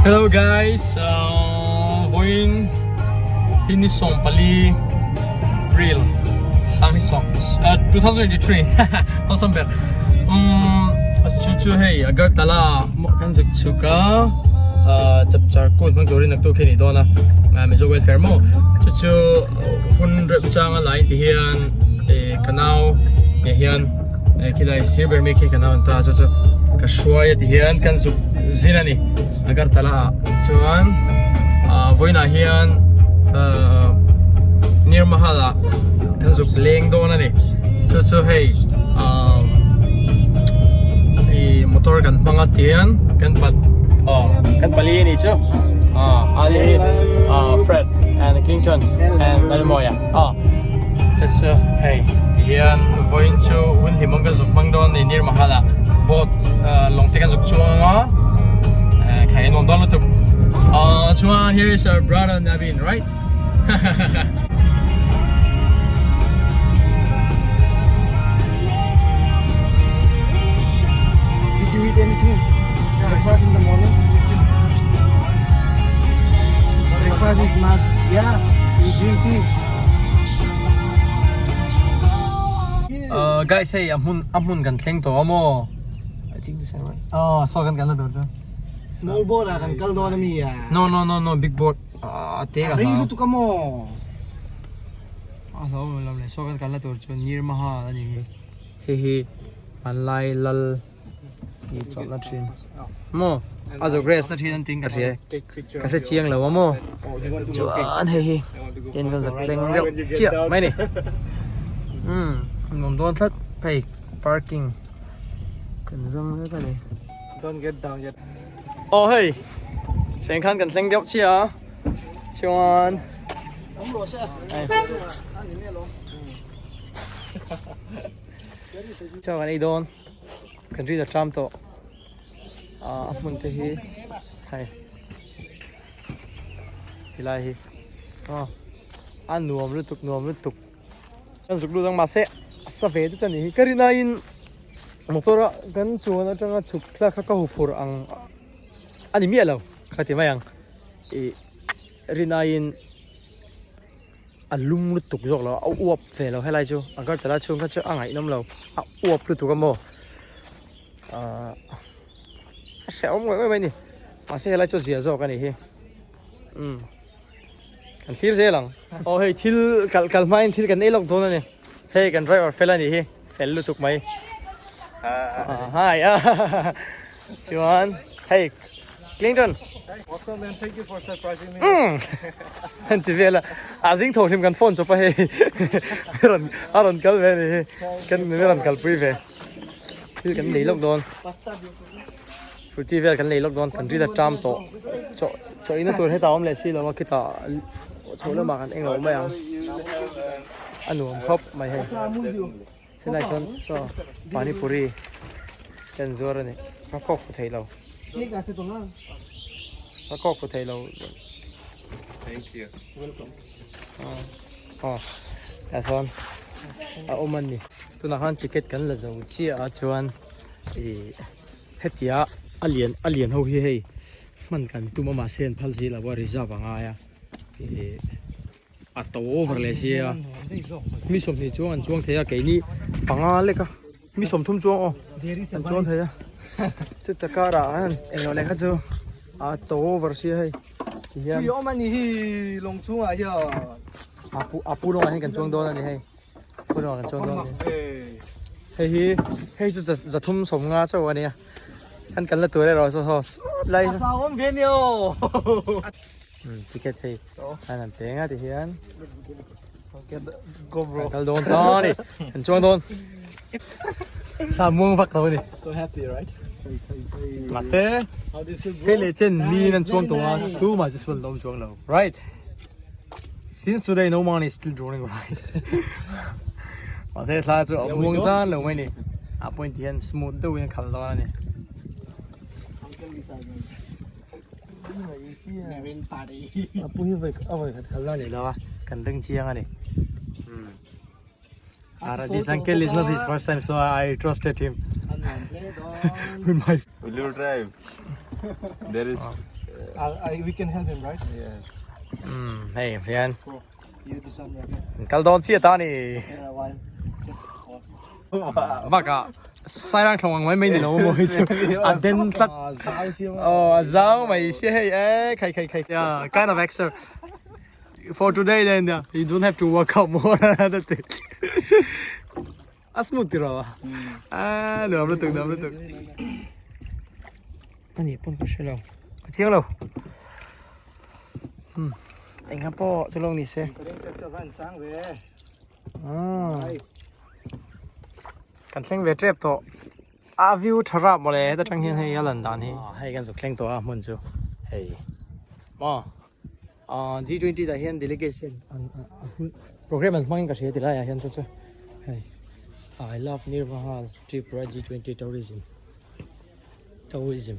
Hello guys, vawiin hi ni 14 April sang hi sawm 2023 awesome ber um chu chu hei Agartala kan zuk chhuk a chapchar kut hmang turin naktuk hi ni dawn a Mizo welfare maw chu chu hun rem changa lai ti hian ka nau nge hian khilai sir ber mi khi ka nau an ta chu chu ka hruai a ti hian kan zuk zin a ni Agartala ah chuan vawiinah hian Nirmahal ah kan zuk leng dawn a ni chu chu hei ih motor kan hmang a ti hian kan pat aw kan pali a ni chu Ali Fred and Clinton and Lalmawia aw chu chu hei ti hian vawiin chu hun hlimawm kan zuk hmang dawn a ni Nirmahal ah boat lawng te kan zuk chuang anga khai a nuam dawn lutuk chuan here is our brother Navin right. Did you eat anything? Breakfast in the morning? Breakfast is must. Yeah, you drink tea. Uh, guys, hei a hmun a hmun kan thleng tawh a maw? I think this one. Oh, saw kan kan la tur chu. Small boat ah kan kal dawn ami a. No, no, no, no, big boat. A te ka Rei lutuk a maw? A hlo lo le saw kan kalna tur chu Nirmaha a ni hi. Hei hi hmanlai lal i chawlhna thin maw a zo grass na thin an ting ka hria e ka hre chiang lo a maw chuan hei hi ten kan zak thleng deuh chiah mai ni umm nuam dawn tlat hei parking kan zawng mek a ni. Aw hei seng khan kan thleng deuh chiah a chuan chaw kan ei dawn kan ri ta tram tawh ah a hmun te hi hei tilai hi aw a nuam lutuk nuam lutuk. Kan zuk lut ang mahse a sa ve deuh a ni hi ka rin aiin motor a kan chuan atanga chhuk thla kha ka huphurh ang a ni miah lo ka ti mai ang ih rin aiin a lum lutuk zawk lo a uap ve lo helai chu Agartala chhung kha chu a ngaihnawm lo a uap lutuk a maw ahh a hrehawm ngawih ngawih mai a ni mahse helai chu a zia zawk a ni hi umm. Kan thlir zel ang. Aw hei thil kal kal hmain thil kan ei lawk dawn a ni. Hei kan driver fel a nih hi. Fel lutuk mai. Hi. Chuan hei Clinton. Awesome man, thank you for surprising me. An ti vel a. A zing tho hlim kan phone chawp a hei. Rawn a rawn kal ve a ni hi. Kan rawn kalpui ve. Thil kan nei lawk dawn. Furti vel kan lei lawk dawn kan rit a ṭam tawh chaw chaw ina tur hetah a awm leh si lo a khitah chho lamah kan eng lo mai ang a nuam khawp mai hei helai chuan saw panipuri te an zuar a ni a kawk fu thei lo a kawk fu thei lo aw tah sawn a awm a ni tunah khan ticket kan la zo chiah a chuan ih. Hetia a lian a lian ho hi hei hman kan tum a mahse an phal si lo a reserve a ngai a ih a to over leh sia mi sawmhnih chuang an chuang thei a keini panga lek a mi sawmthum chuang aw an chuang thei a chuta karah hian englo leh kha chu a to over sia hei ti hian Tui awm a ni hi lawng chungah hian a pu lawngah hian kan chuang dawn a ni hei. Phone kan chuang dawn ni. Hei hi hei chu za thum sawm nga chauh a nia. Kan kal na tur erawh saw saw sawt lai. A awm ve ni aw. Ticket hei an an peng a ti hian. Go bro. Kal dawn ta ni. Kan chuang dawn. Sa muang vak lo ni. So happy right? Mahse hei leh chen mi in an chuang tawh a tumah chu sual lawm chuang lo right. Since today no one is still drawing right. Mahse thla chu a muang zan lo mai ni. A point hian smooth deuh in a khal dawn a ni. A pu hi vawi a vawi khat khal na ni lo a kan ring chiang a ni. Ara this uncle is not his first time so I trusted him. With my Will you drive? There is. We can help him, right? Yes. Um hei hian You do something okay. kal dawn chiah ta ni. Yeah, while just Bakah Sairang thlawng ang mai mai ni lo maw hi chu a den tlat. Oh a zau mai sia hei e khai khai khai. Yeah, kind of exer. For today then yeah, you don't have to work out more another thing. A smooth ti ro. A nuam lutuk nuam lutuk. Ani pawn ka hre lo. Ka chiang lo. Hmm. Eng kha pawh chu lo ni se. Kan thleng ve tep tawh. A view tha rap mawle heta tang hian hei a lan dan hi. Hei kan zuk thleng tawh a hmun chu hei maw ah G20 tah hian delegation an program an hmangin ka hria ti laiah hian chu chu hei I love Nirmahal Tripura G20 tourism tourism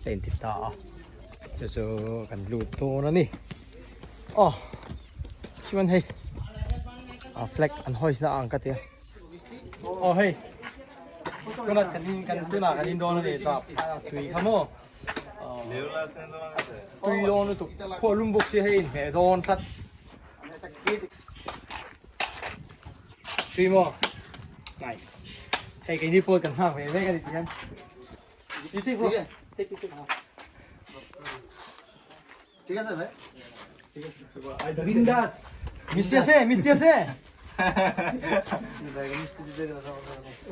te inti ta a chu chu kan lut dawn a ni aw chuan hei a flag an hoist na ang ka tia aw hei tuna kan in kan tuna kan in dawn a ni ta tui kha maw tui dawn lutuk khaw lum bawk si hei inhmeh dawn tlat tui maw nice hei keini pawh kan nghak ve mek a ni ti hian you take bro take take ঠিক আছে ভাই বিন্দাস মিষ্টি আছে মিষ্টি আছে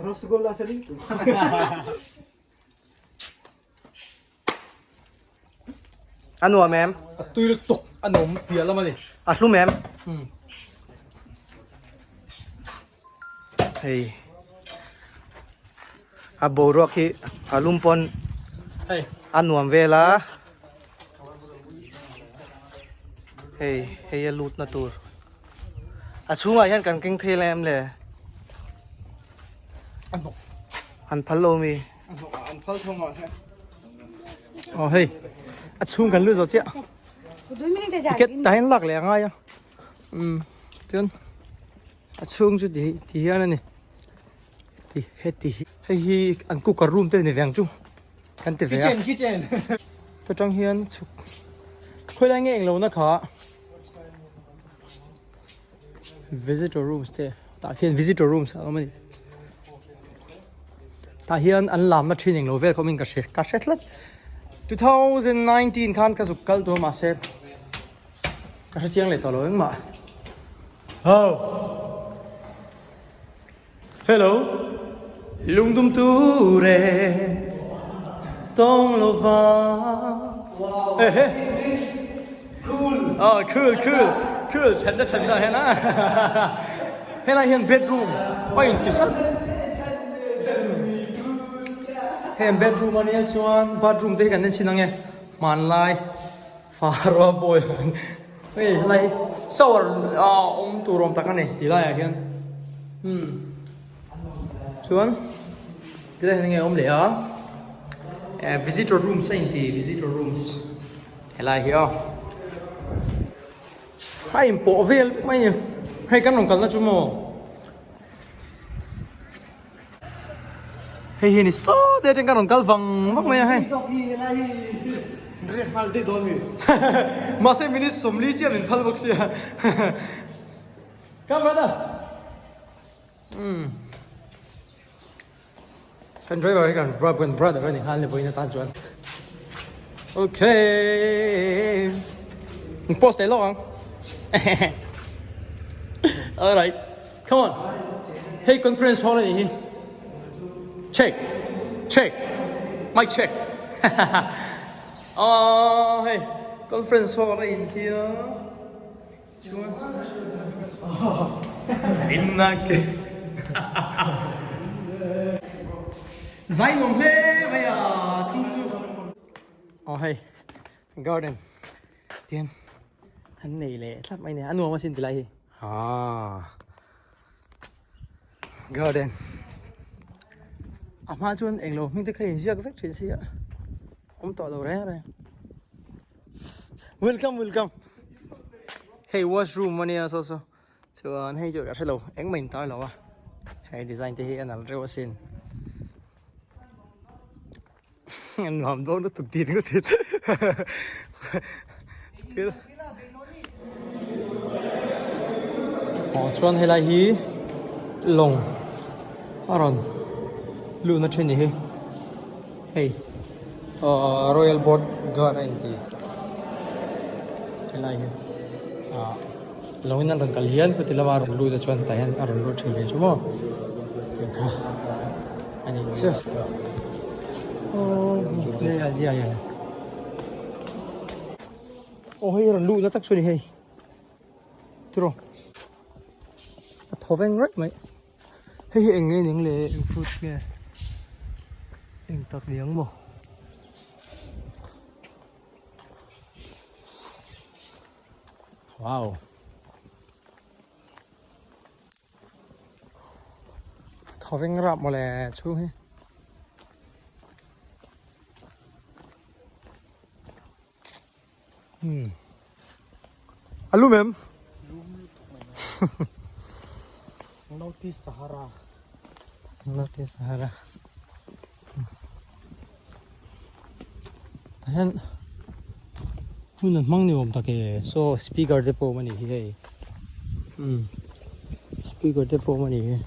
রসগোল্লা আছে নাকি A nuam em? A tui lutuk a nuam piah lam a ni. A hlum em? Hei a boruak hi a lum pawn a nuam vel a hei hei a lut na tur a chhungah hian kan keng thei lai em le an phal lo mi. Aw hei a chhung kan lut zawh chiah ticket tah hian lak leh a ngai a umm chuan a chhung chu ti ti hian a ni ti heti hi hei hi an cooker room te a ni ve ang chu kan ti ve a kitchen kitchen ta tang hian chhuk khawilai nge englo na kha visitor rooms te tah khian visitor rooms a awm a ni tah hian an lamna thin englo vel khawmin ka hre ka hre tlat 2019 khan ka zuk kal tur mahse ka hre chiang leh tawh lo engmah ho hello lungdum ture tawng lova ehe cool oh cool cool cool then na then na hian a helai hian bedroom a inti tlat heng bedroom ania chuan bathroom te hi kan en chhin ang e hmanlai Faro boy hei helai hi shower a awm tur awm tak a ni ti laiah hian umm chuan tilai hian enge awm leh a eh visitor rooms a inti visitor rooms helai hi aw a inpawh vel vek mai a ni hei kan rawn kalna chu maw. Hei hi ni saw te atang ka rawn kal vang vang mai a hei. Mahse minute 40 chiah min phal bawk sia. Come brother. Um. Kan driver hi kan brother a ni nghal ni vawiin atan chuan. Okay. Post leh lawk ang. Alright. Come on. Hei conference hall a nih hi. Check. Check. Mic check. Aww hei conference hall a in hi a. Chuan Inna ke. Zai nuam hle mai a chhung chu. Aw hei garden tian an nei leh thlap mai a ni a nuam asin tilai hi. Haa garden a hma chuan englo hming te kha inziak vek thin sia awm tawh lo reng reng welcome welcome hei washroom ania saw saw chuan hei chu ka hrelo engmah in tar lo a hei design te hi a nalh reuh asin. Nuam dawn lutuk tih ringawt hi thil aw chuan helai hi lawng a rawn luhna thin ni hi hei ahh royal boat guard a inti helai hi ah lawngin an rawn kal hian khawti lama a rawn lut a chuan tah hian a rawn lut thin ve chu maw tih kha. A nih chu aw hei rawn luh na tak chu a ni hei tiraw a thaw veng raih mai hei hi eng nge ning le eng fruit nge eng tak ni ang maw. Wow. Thawveng rap mawle chhung hi. Hmm. A lum em? Lum lutuk mai. North Sahara. North Sahara. Tah hian hmun an hmang ni awm tak e saw speaker te pawh awm a nih hi hei umm speaker te pawh awm a nih hi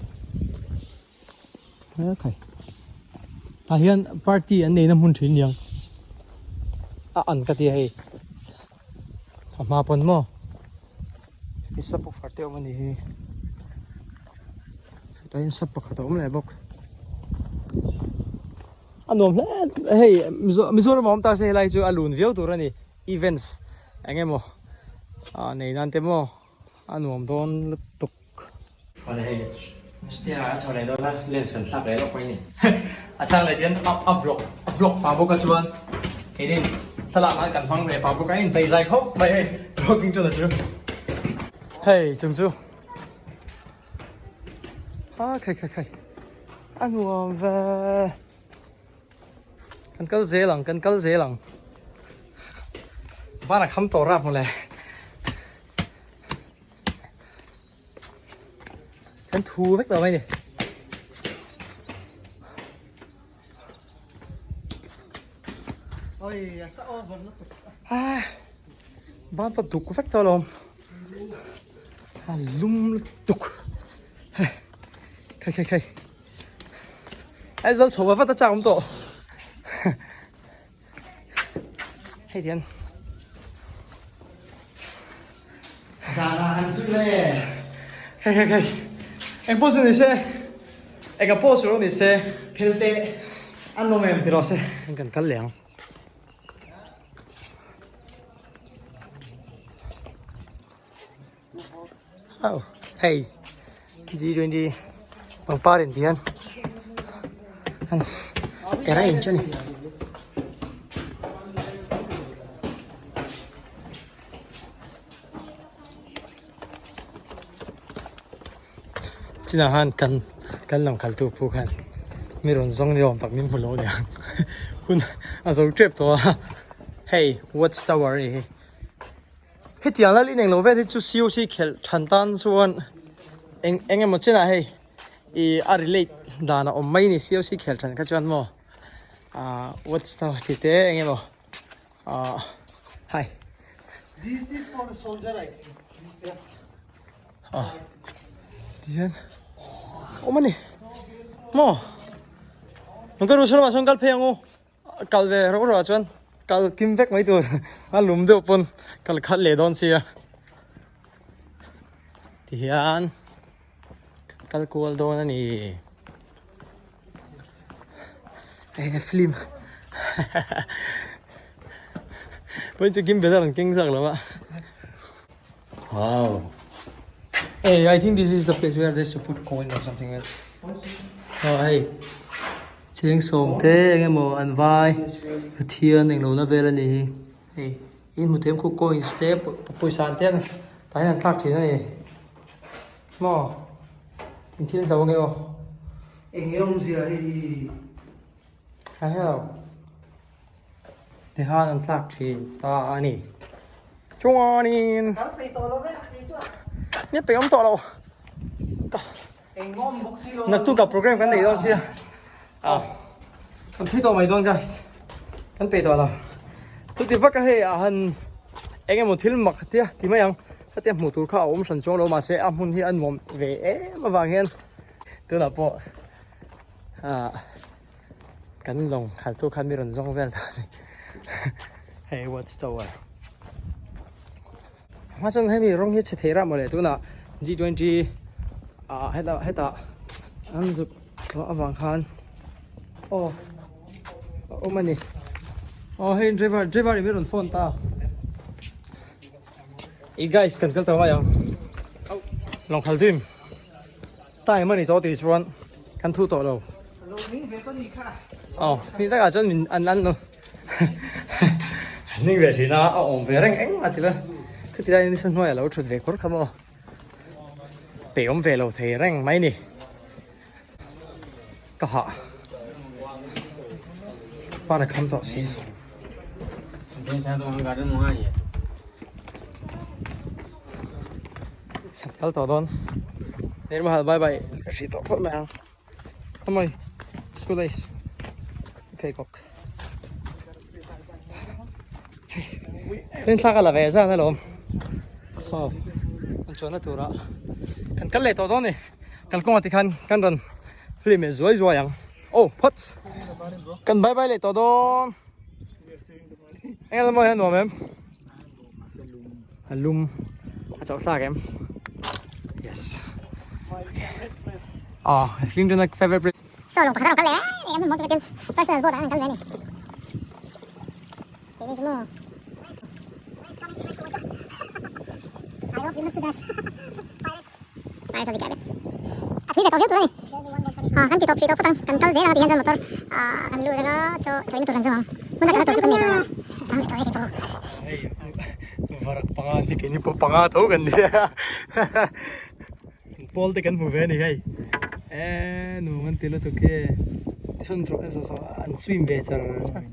hekhai tah hian party an neihna hmun thin niang a an ka tia hei a hma pawn maw hei subwoofer te awm a nih hi hetah hian sub pakhat a awm leh bawk. A nuam hle hei Mizoram a awm ta se helai chu a lun viau tur a ni events eng emaw ah nei nan te maw a nuam dawn lutuk. Awle hei stair ah an chho leh dawn a lens kan thlak leh lawk mai a ni a chang leh hian a vlog a vlog pah bawk a chuan keinin thlalak nan kan hmang ve pah bawk a a indaihzai khawp mai hei vlogging chuan a chu hei chung chu. A khai khai khai a nuam ve kan kal zel ang kan kal zel ang van a kham tawh rap mawle kan thu vek tawh mai ni. Oi a sa over lutuk. Ah, ban pa duk vek tawh alawm. A lum lutuk. Khai khai khai. Aizawl chho va vat a chak awm tawh. Hei tian. Zana han chu le. Khai khai khai. Eng pawh chu ni se. Eng a pawh chu lo ni se. Phel te an awm em? Ni rawh se. Kan kal leh ang. Oh, hei G20 pangpar in tihian an era in chu a ni. Chinah khan kan kan lam khaltu phu khan mi rawn zawng ni awm tak min hmu lo aniang hun a zo tep tawh a hei watch tower a ni hi hetiang lal ineng lo vel hi chu C O C khelh than tan chuan eng eng emaw chinah hei ih a relate dan a awm mai a ni C O C khelh than kha chuan maw ah watch tower tih te eng emaw ah hai. This is for the soldier I think. Yes. Ah tihian awm a ni maw nung ka ruh lamah sawn kal phei ang u kal ve rawh rawh ah chuan kal kim vek mai tur a lum deuh pawn kal khat leh dawn sia tihian kan kal kual dawn a ni eng film pawn chu kim ve dawn keng zak lo a. Wow. Hey, I think this is the place where they should put coin or something else. Oh, hey. Cheng sawm te eng emaw an vai Pathian eng lo na vel a ni hi. Hei, in hmu them khu coins te pawisa an te an tah hian an thlak thin a ni. Maw? Tin thil hlo ange aw. Eng nge awmzia hei? Ha helo. Tikhan an thlak thin ta a ni. Chuanin Kal peih tawh lo vek ni chuan. Nia peih awm tawh lo. Eng awm bawk si lo. Naktuk ah program kan nei dawn sia. Ah. Kan phei tawh mai dawn guys. Kan peih tawh lo. Chuti vak a hei ah han eng emaw thil mak tia ti mai ang. Hetia hmuh tur kha a awm hran chuang lo mahse a hmun hi a nuam ve em avang hian tunah pawh ah kan lawng khalh tu khan mi rawn zawng vel ta a ni. Hei watch tower. Hma chuan hemi rawng hi a chhe thei rah mawle tunah G20 ah hetah hetah an zuk tawh avang khan aw a awm a ni aw hei driver driver in min rawn phone ta i guys kan kal tawh mai ang lawngkhal dim time a ni tawh tih chuan kan thu tawh lo aw ni takah chuan min an an lo ning ve thin a a awm ve reng eng a ti la khati lai nisa hnuai a lo thut ve khur kha maw pe awm ve lo thei reng mai ni ka hah pan a kham tawh si. Kal tawh dawn Nirmahal bye bye ka hrih tawh phawt mai ang amai school days pheikhawk hei thla ka la ve zan alawm saw an chuanna tura kan kal leh tawh dawn ni kalkawngah tikhan kan rawn film leh zuai zuai ang oh phawt kan bye bye leh tawh dawn eng emaw hian nuam em. A lum a chauh thlak em yes okay oh hlim tuna favorite place So lawng pakhat a rawn kal leh a kan hmun mawi tin personal boat ah an kal ve a ni keini chu maw I hope you look to us Pirates of the Caribbean a thui ve tawh viau tur a ni ha kan ti tawp hrih tawh phawt ang kan kal zel ang a tih hian chuan motor ah kan lut anga chaw chawina tur kan zawng ang hmun a kalna tur chu kan nei tawh lo tang leh tawh e keipawh. Hei varak panga an ni keini pawh panga tho kan ni a pawl te kan hmu ve a ni hei eee nuam an ti lutuk e tisawn saw saw saw an swim ve char char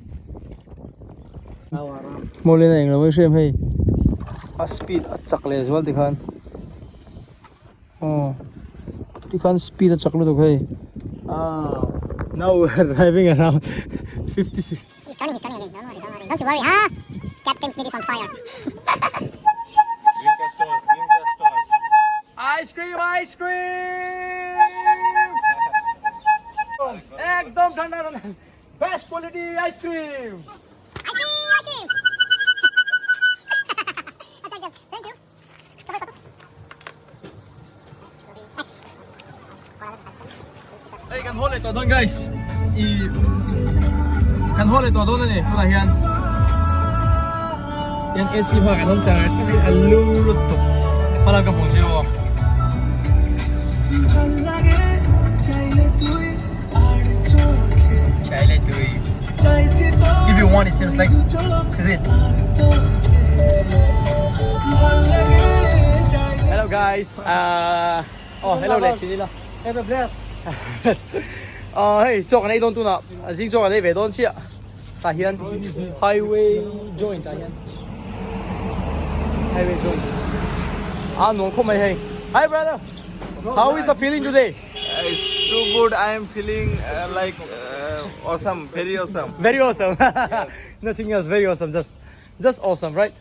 Mawlin a englo mai hriam hei a speed a chak leh zual tikhan. Aw tikhan speed a chak lutuk hei ah now we are driving around 56 He's turning, he's turning again. Don't worry, don't worry. Don't you worry, huh? Captain Smith is on fire. Ice cream, ice cream! Ekdom thanda thanda best quality ice cream. Ice cream, ice cream. Thank you. Hei kan haw leh tawh dawn guys i kan haw leh tawh dawn a ni tunah hian hian AC hma kan awm char char hi a lum lutuk hmala ka hmuh zio Chaile tui If you want it seems like is it Hello guys uh, Oh hello le thin ila Have a bless uh, hei chaw kan ei dawn tunah zing chaw kan ei ve dawn chiah tah hian highway joint ah hian highway joint a nuam khawp mai hei hi brother how is the feeling today It's too good. I am feeling like awesome, very awesome. Very awesome. Yes. Nothing else. Very awesome. Just, just awesome, right?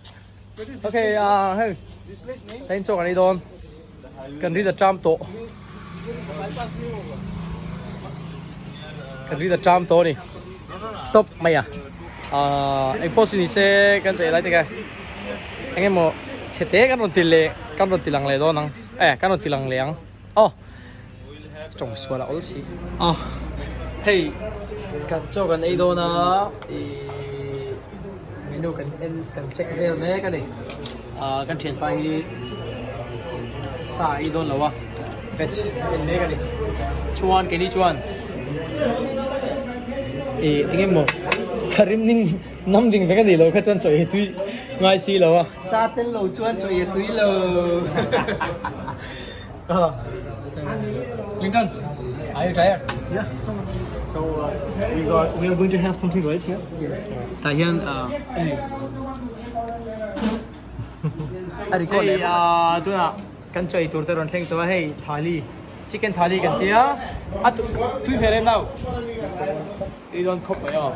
Okay. Hey. Tain chaw kan ei dawn. Kan ri da tram tawh. Kan ri da tram tawh ni. Top mai a. Eng pawh chu ni se kan chei lai te kha. Eng emaw chhete kan rawn ti leh kan rawn ti lang leh dawn ang. Eh kan rawn ti lang leh ang. Aw tawng sual a awl si. Aw hei kan chaw kan ei dawn a ihh menu kan en kan check vel mek a ni ah kan thianpa hi sa a ei dawn lo a veg a en mek a ni chuan keini chuan ih eng emaw sarim ning nam ding vek a nih loh kha chuan chaw ei tui ngai si lo a. Sa tel lo chuan chaw ei tui lo. Linton, are you tired? Yeah, so much. So we got we are going to have something right here. Yes. Tah hian a record leh a tunah kan chaw ei tur te rawn thleng tawh a hei thali chicken thali kan tia a tui hmel em lo tui dawn khawp mai aw.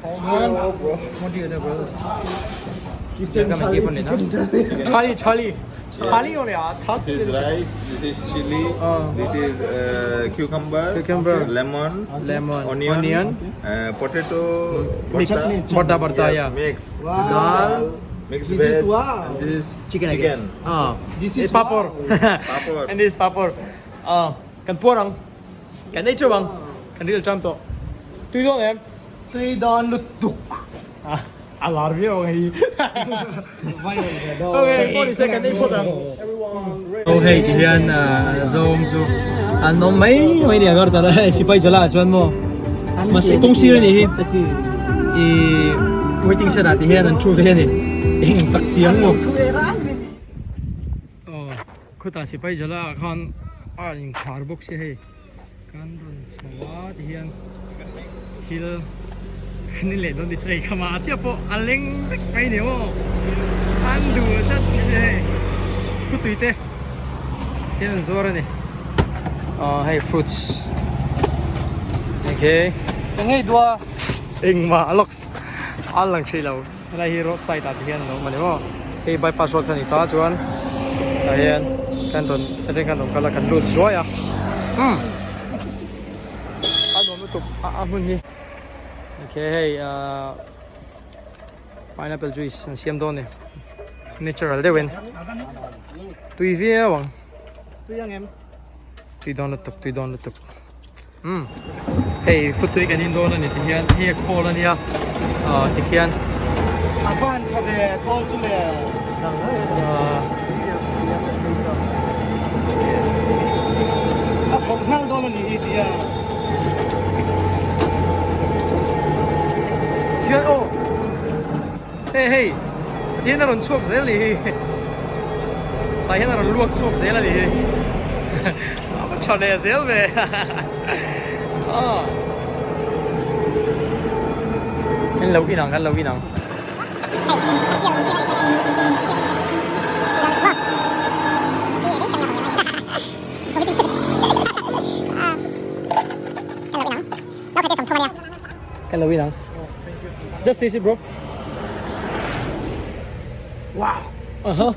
Chuan what do you order bro? Kitchen thali, thali, thali, thali only ah, thali. This is rice, this is chili, this is cucumber, Cucumber. Lemon, Lemon, onion, onion. Potato, Mix. bharta. Bharta, bharta, Yes, yeah. Mix. Dal, Mixed This veg. is wow. And this is chicken, I guess. chicken. Ah, This is papor. Papor. And this is papor. Ah, kan puar ang. Kan ei cheu ang. Kan ril tram tawh. Tui dawn em? Tui dawn lutuk. Ah, a lar viau ang hei. Okay, pawh ni se kan ei phawt ang. Oh hei ti hian zawng chu an awm mai mai ni a kar ta la sipai chala ah chuan maw mahse kawng sir a nih hi ih waiting shed ah ti hian an thu ve a ni eng tak tiang maw. Aw khutah sipai chala ah khan a inkhar bawk sia hei kan rawn chho a ti hian thil kan in leh dawn ti chu hei khama a chiah pawh a leng vek mai ni maw an duh tlat che hei thutui te hian an zuar a ni aw hei fruits okay Engei dua engmah a lawk a lang hrih lo helai hi road side ah te hian an awm a ni maw hei bypass road kha ni ta chuan tah hian kan rawn atang khan rawn kal a kan lut zuai a umm a nuam lutuk a a hmun hi okay hei ahh pineapple juice an siam dawn a ni natural deuhin tui viau ang Tui ang em? Tui dawn lutuk tui dawn lutuk umm hei futui kan in dawn a ni ti hian hei a khawl a nia ah tikhian A van tha ve khawl chu le. A khawp nghal dawn a ni hi tia. Hian aw hei hei tihian a rawn chhuak zel a ni hi tah hian a rawn luak chhuak zel a ni hi a va tha leh zel ve aw kan lo in ang kan lo in ang. Kan lo in ang. Just taste it bro. Wow. Uh -huh.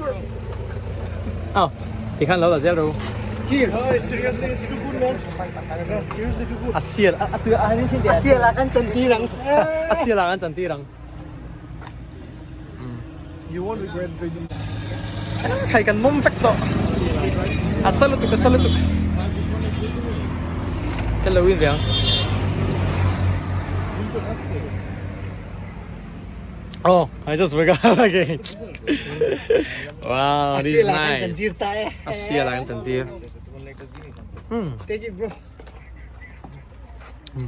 Oh, ti khan lo la zel ro. Here. Oh, seriously, it's too good, man. Seriously, too good. A sial a tu a ni A sial a kan chan ti rang. A sial a kan chan ti rang. You won't regret drinking. Khai kan mawm vek tawh. A sa lutuk a sa lutuk. Ka lo in ve ang. Oh, I just forgot again. Wow, this is nice. A sial a kan chan tir. Hmm. Take it, bro.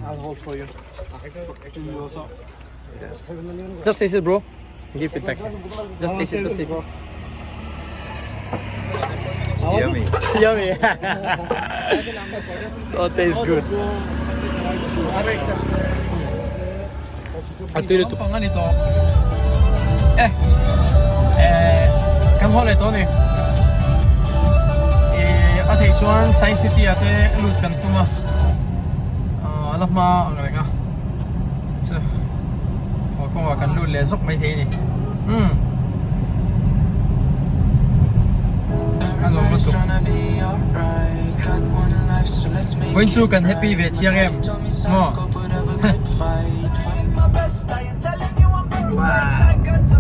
I'll hold for you. Just taste it, bro. Give feedback. Just taste it, just taste it. Yummy. Yummy. So tastes good. A tui lutuk. Pang a ni tawh. Eh. Eh kan haw leh tawh a ni. Eh a theih chuan Sai City ah te lut kan tum a. A la hma ang reng a. Chu chu haw kawngah kan lut leh zawk mai thei a ni. Umm. A nuam lutuk. Vawiin chu kan happy ve chiang em maw? Wow.